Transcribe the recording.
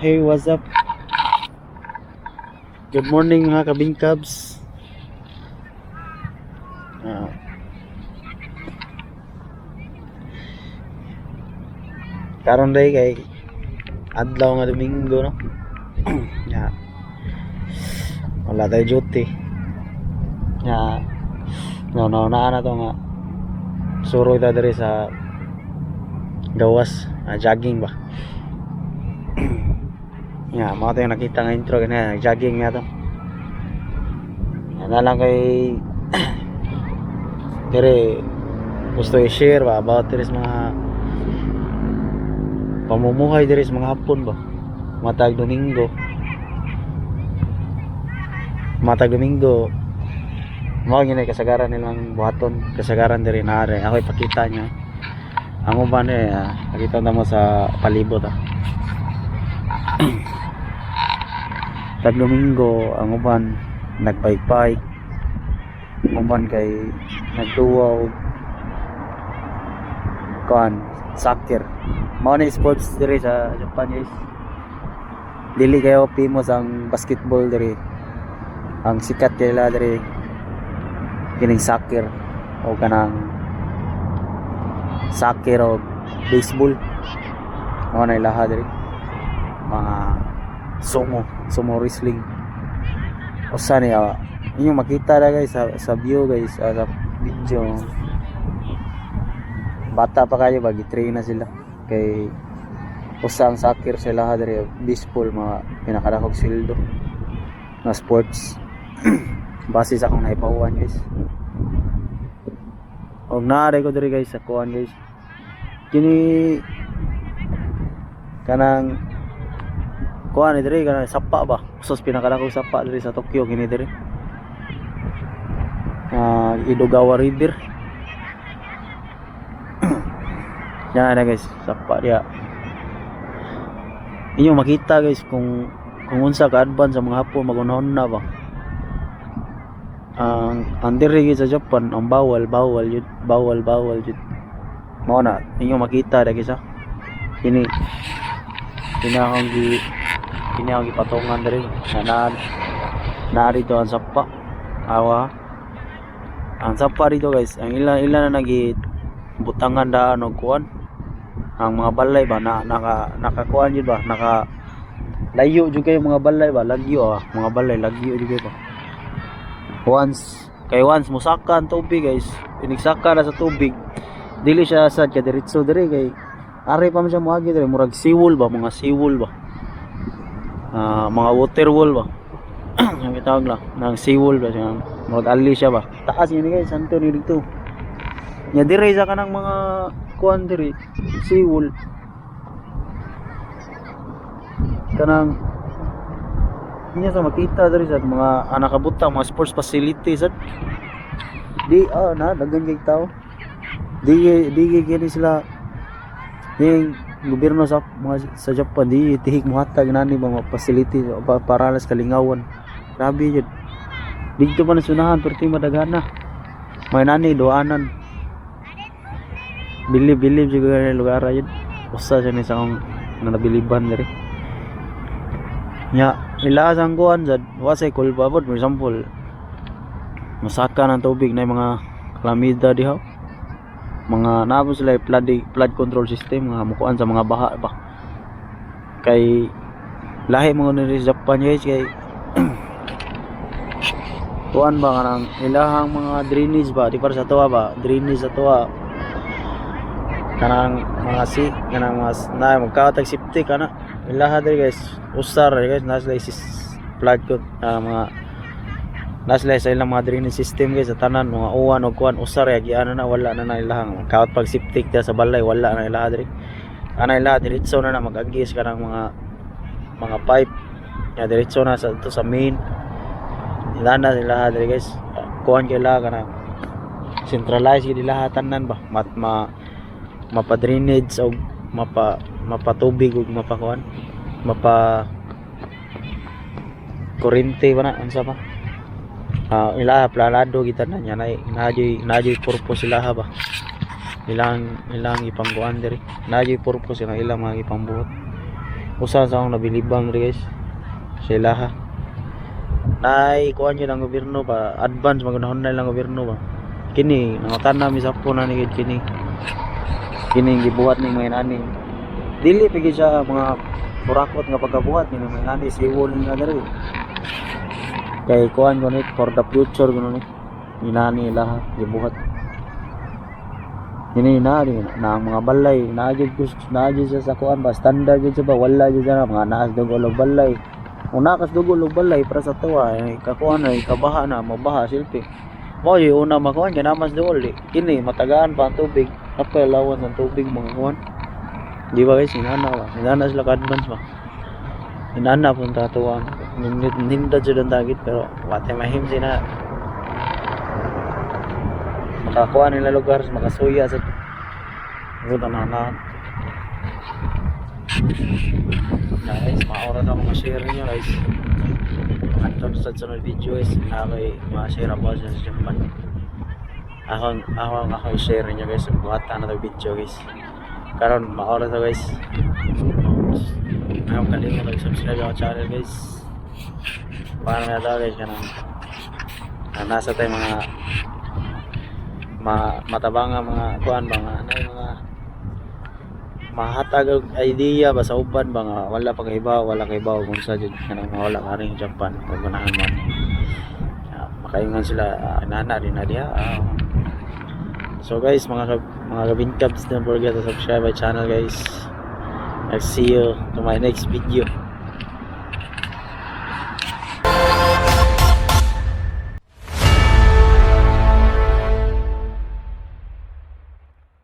Hey, what's up? Good morning, mga kabingkabs. Karon day kay adlaw nga Domingo, no. Ya. Wala tayo duty. Ya. No, na na to nga suroy ta diri sa gawas, jogging ba. Ya, mao to yung nakita nga intro ganyan, jogging nga to. Yan na lang kay dire gusto i-share ba about dire sa mga pamumuhay dire sa mga Hapon ba. Matag Domingo. Matag Domingo mao gyud kasagaran nilang buhaton, kasagaran diri naare. Ako ipakita niya. Ang uban eh, nakita na mo sa palibot ah. Tag Domingo ang uban nagbike-bike, uban kay nagduwa og kuan, soccer. Mao ni sports diri sa Japan, guys. Dili kayo famous ang basketball diri. Ang sikat kay diri kining soccer o kanang soccer o baseball. Mao na ilaha diri, mga sumo sumo wrestling. Usa ni inyong makita na, guys, sa view, guys, sa video, bata pa kayo ba, gitrain na sila kay usa ang soccer sa ilaha diri, baseball, mga pinakadakog sweldo na sports base sa akong nahibaw-an, guys. Og naare ko diri, guys, sa kuan, guys, kini kanang kuan ni diri, kanang sapa ba. Usa sa pinakadakong sapa diri sa Tokyo kini diri, Edogawa River. Yan na, guys, sapa diya. Inyo makita, guys, kung unsa ka advance sa mga Hapon magunahon na ba. Ang diri sa Japan ang bawal bawal yun, bawal bawal yun. Mao na inyo makita da, guys, ah. Kini kini akong gi kini akong gipatungan diri na na na dito ang sapa. Awa ang sapa dito, guys. Ang ila ila na nagi butangan daan og kuan ang mga balay ba na nakakuan yun ba, naka layo jud kayo mga balay ba, lagyo ah, mga balay lagyo jud kayo ba. Once kay once musaka ang tubig, guys, inigsaka na sa tubig, dili siya sad ka diretso diri kay ari pa man siya moagi diri, murag seawall ba, mga seawall ba, mga water wall ba ang gitawag lang ng seawall ba siya, murag ali siya ba. Taas yun, guys, santo ni dito nya diri sa kanang mga kuan diri, seawall, kanang niya sa makita diri sa mga nakabutang mga sports facilities at di na daghan kay tao. Di di gini sila yung gobyerno sa mga sa Japan, di tihik mohatag nani ba mga facility pa, para sa kalingawan. Grabe yun dito pa nasunahan perti madagana may nani duanan. Bilib bilib siguro na lugar yun. Usa siya ni sa akong nga nabiliban diri nya ila sang kuan sad wa say kulpa pod. For example, masaka ng tubig na yung mga kalamidad diha, mga naabot sila yung flood control system nga mukuan sa mga baha ba kay lahi mga nila sa Japan, guys, kay kuan ba kanang ilahang mga drainage ba, di para sa tuwa ba, drainage sa tuwa kanang mga si kanang mga na magkatag septic kana. Ilaha diri, guys, usar guys, nasa sila flood ko mga nasa sila sa ilang mga drainage system, guys, sa tanan mga uwan o kuan usar ya giano na, wala na na ilahang kawat pag septic sa balay, wala na ilaha diri. Ana ilaha diretso na na mag-agis kanang mga pipe ya, diretso na sa to sa main ilana ilaha diri, guys. Kuan kay ilaha kanang centralized gid ilaha tanan ba, mat ma mapa drainage o mapa mapatubig ug mapakuan mapa kuryente ba na unsa pa ila planado kita na niya na najoy purpose sila ba, ilang ilang ipangkuan diri, najoy purpose ilang ilang mga ipangbuhat. Usa sa akong nabilibang diri, guys, sa ilaha. Nay kuan yun ang gobyerno pa, advance magunahon na lang gobyerno ba. Kini nangutan mi sa na ni gid kini. Kini gibuhat ning mga nani. Dili pa gyud siya mga kurakot nga pagkabuhat ni mga nani, seawall nga diri. Kay kuan ko ni, for the future kuno ni. Inani ilaha gibuhat. Kini na rin na ang mga balay naa jud ko, naa jud siya sa kuan ba, standard jud siya ba, wala jud siya mga naas dugol og balay. Kung nakas dugol og balay para sa tuwa eh, kakuan ay kabaha na, mabaha silpi mo yung una makuan kay namas duol di kini matagaan pa ang tubig, napay lawan ang tubig mga kuan, di ba, guys? Inana ba, inana sila ka advance ba, inana pun tatuan nindot jud ang dagit, pero wate mahim sina makakuha nila lugar, makasuya sa Good na na. Guys, maora na ako ma-share niyo, guys. Hangtod sa sunod video, guys, na ako'y ma-share ako sa Japan. Ako i-share niyo, guys, buhatan na to video, guys. Karon maora to, guys. Ayaw kalimot mag-subscribe ako channel, guys. Paano na to, guys, kanang nasa tayo mga matabanga mga kuan ba nga ano yung mga mahatag og idea ba sa uban ba nga wala pa kahibaw, wala kahibaw kung sa jud kanang wala ka rin Japan kung ganahan mo. Makaingon sila, nana din na diha. So guys, mga kabingkabs, don't forget to subscribe my channel, guys. I'll see you to my next video.